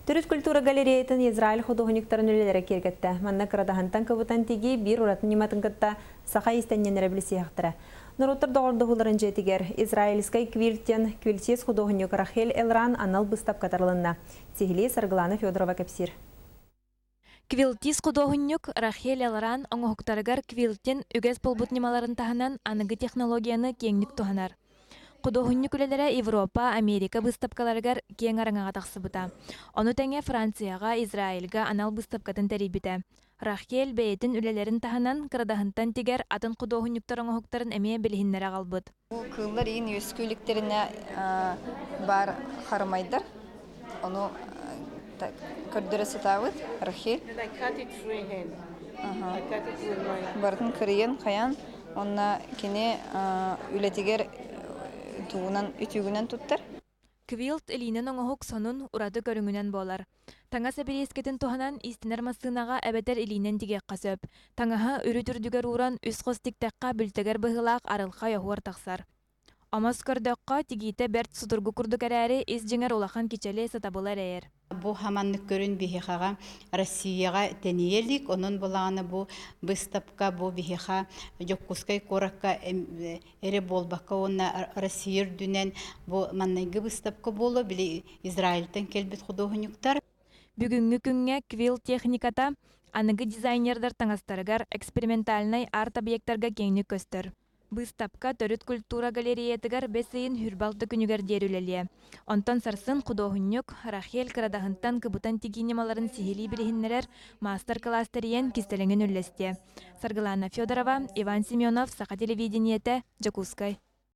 Төрүт культура галереятын Израиль худуоһунньуктарын үлэлэрэ киэргэттэ. Манна кырадаһынтан кыбытан тигии биир ураты ньыматын кытта саха иистэнньэннэрэ билсиэхтэрэ. Норуоттар доҕордоһууларын дьиэтигэр Израильскай квилт диэн квилтист худуоһунньук Рахель Элран анал быыстапка тарылынна. Сиһилии Саргылана Федорова кэпсиир. Квилтист худуоһунньук Рахель Элран оҥоһуктарыгар квилтин үгэс буолбут ньымаларын таһынан аныгы технологияны киэҥник туһанар. Худуоһунньук үлэлэрэ Европа, Америка быыстапкаларыгар киэҥ араҥаҕа тахсыбыта. Ону тэҥэ Францияҕа, Израильга анал быыстапкатын тэрийбитэ. Рахель бэйэтин үлэлэрин таһынан кырадаһынтан тигэр атын худуоһунньуктар оҥоһуктарын эмиэ билиһиннэрэ аҕалбыт. Бу кыыллар иин үөскүү иликтэринэ баар харамайдар. Ону көрдөрө сатаабыт Рахель. Барытын кырыйан хайаан Онно кини үлэтигэр тугунан үтүгүнэн туттар. Квилт илиинэн оҥоһук сонун ураты көрүҥүнэн буолар. Таҥас эбириэскэтин туһанан иистэнэр массыынаҕа эбэтэр илиинэн тигиэххэ сөп. Таҥаһы үрүт үрдүгэр ууран үс хос тиктэххэ бүлтэгэр быһыылаах арылхай оһуор тахсар. Омос көрдөххө, тигиитэ бэрт судургу курдук эрээри, ис дьиҥэр улахан кичэли, сатабылы эрэйэр. Бу хаманнык көрүн биһиэхэҕэ Россияҕа тэнийэ илик, онон былааны бу быыстапка бу биһиэхэ Дьокуускай куоракка эрэ буолбакка уонна Россия үрдүнэн бу маннайгы быыстапка буолуо, били Израильтан кэлбит худуоһунньуктар. Бүгүҥҥү күҥҥэ квилл техниката аныгы дизайнердар таҥастарыгар экспериментальнай арт-объектарга киэҥник көстөр. Быыстапка төрүт культура галереятыгар бэс ыйын хүрбалты күнүгэр диэри үлэлиэ. Онтон сарсын худуоһунньук Рахель кырадаһынтан кыбытан тигии ньымаларын сиһилии билиһиннэрэр маастар-кылаас тэрийэн кистэлэҥин үллэстиэ. Саргылаана Федорова, Иван Семенов, Саха телевидениетэ, Дьокуускай.